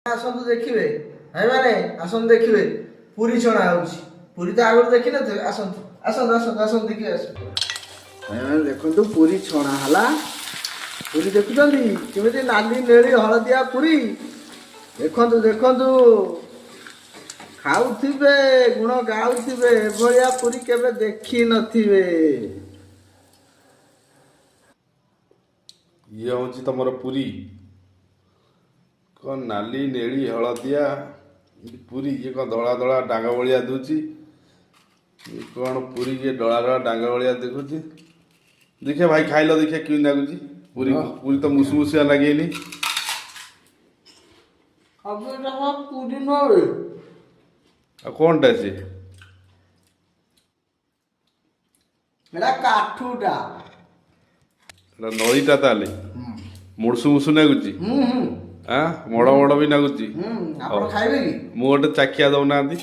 ଆସନ୍ତୁ ଦେଖିବେ ଭାଇମାନେ, ଆସନ୍ତୁ ଦେଖିବେ ପୁରୀ ଛଣା ହଉଛି। ପୁରୀ ତ ଆଗରୁ ଦେଖିନଥିବେ। ଆସନ୍ତୁ ଆସନ୍ତୁ ଆସନ୍ତୁ ଆସନ୍ତୁ, ଦେଖିବେ ଆସନ୍ତୁ। ଭାଇମାନେ ଦେଖନ୍ତୁ, ପୁରୀ ଛଣା ହେଲା। ପୁରୀ ଦେଖୁଛନ୍ତି କେମିତି ନାଲି ନେଳି ହଳଦିଆ ପୁରୀ? ଦେଖନ୍ତୁ ଦେଖନ୍ତୁ, ଖାଉଥିବେ ଗୁଣ ଗାଉଥିବେ, ଏଭଳିଆ ପୁରୀ କେବେ ଦେଖିନଥିବେ। ଇଏ ହେଉଛି ତମର ପୁରୀ। କ'ଣ ନାଲି ନେଳି ହଳଦିଆ ପୁରୀ? ଇଏ କ'ଣ ଧଳା ଧଳା ଡାଙ୍ଗ ଭଳିଆ ଦେଉଛି? ଇଏ କ'ଣ ପୁରୀ? ଇଏ ଧଳା ଧଳା ଡାଙ୍ଗ ଭଳିଆ ଦେଖୁଛି। ଦେଖିଆ ଭାଇ, ଖାଇଲ, ଦେଖିଆ କେମିତି ଲାଗୁଛି ପୁରୀ। ପୁରୀ ତ ମୁସୁ ମୁସିଆ ଲାଗେନି। ପୁରୀ ନୁହେଁ। ଆଉ କ'ଣଟା ସେ? ଏଟା କାଠୁଟା। ଏଟା ନଳିଟା ତାହେଲେ। ମୁଡ଼ସୁ ମୁସୁ ଲାଗୁଛି, ଆଁ ମଡ଼ ମଡ଼ ବି ଲାଗୁଛି। ଆପଣ ଖାଇବେ କି? ମୁଁ ଗୋଟେ ଚାଖିଆ, ଦଉନାହାନ୍ତି।